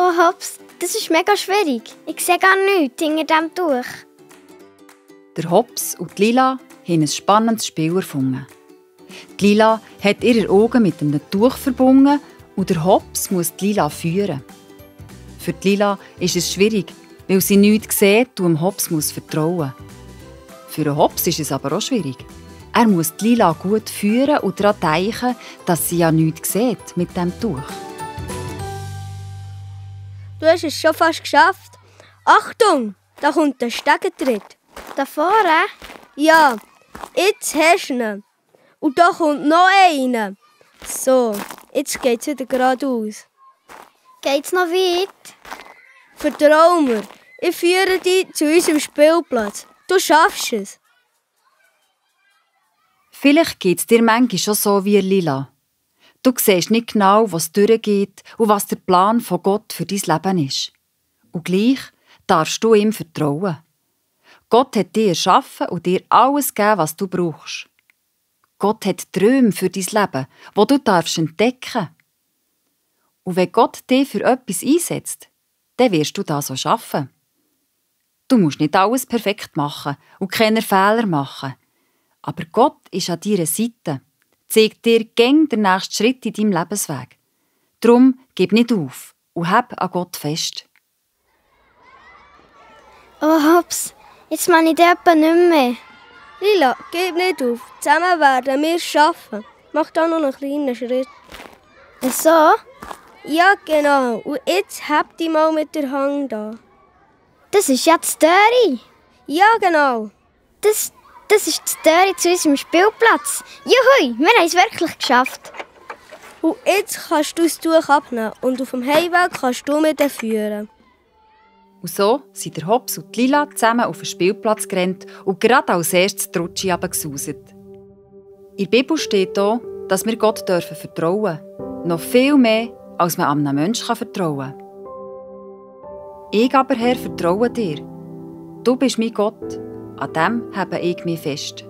Oh Hops, das ist mega schwierig. Ich sehe gar nichts hinter diesem Tuch. Der Hops und die Lila haben ein spannendes Spiel erfunden. Die Lila hat ihre Augen mit einem Tuch verbunden und der Hops muss die Lila führen. Für die Lila ist es schwierig, weil sie nichts sieht und dem Hops muss vertrauen. Für den Hops ist es aber auch schwierig. Er muss die Lila gut führen und daran denken, dass sie ja nichts sieht mit diesem Tuch. Du hast es schon fast geschafft. Achtung, da kommt der Stegentritt. Da vorne? Ja, jetzt hast du ihn. Und da kommt noch einer. So, jetzt geht es wieder geradeaus. Geht's noch weit? Vertrau mir, ich führe dich zu unserem Spielplatz. Du schaffst es. Vielleicht geht es dir manchmal schon so wie Lila. Du siehst nicht genau, was durchgeht und was der Plan von Gott für dein Leben ist. Und gleich darfst du ihm vertrauen. Gott hat dich erschaffen und dir alles gegeben, was du brauchst. Gott hat Träume für dein Leben, die du entdecken darfst. Und wenn Gott dich für etwas einsetzt, dann wirst du das so schaffen. Du musst nicht alles perfekt machen und keine Fehler machen. Aber Gott ist an deiner Seite, zeigt dir gäng den nächsten Schritt in deinem Lebensweg. Darum gib nicht auf und hab an Gott fest. Oh Hops, jetzt mache ich das etwa nicht mehr. Lila, gib nicht auf. Zusammen werden wir es schaffen. Mach da noch einen kleinen Schritt. So? Ja, genau. Und jetzt hab dich mal mit der Hand da. Das ist ja das Türi. Ja, genau. Das ist das Türi zu unserem Spielplatz. Juhui, wir haben es wirklich geschafft. Und jetzt kannst du das Tuch abnehmen und auf dem Heimweg kannst du mit führen. Und so sind der Hops und die Lila zusammen auf den Spielplatz gerannt und gerade als erstes die Rutsche runtergesauset. In der Bibel steht auch, dass wir Gott vertrauen dürfen. Noch viel mehr, als man einem Menschen vertrauen kann. Ich aber, Herr, vertraue dir. Du bist mein Gott. An dem habe ich mich fest.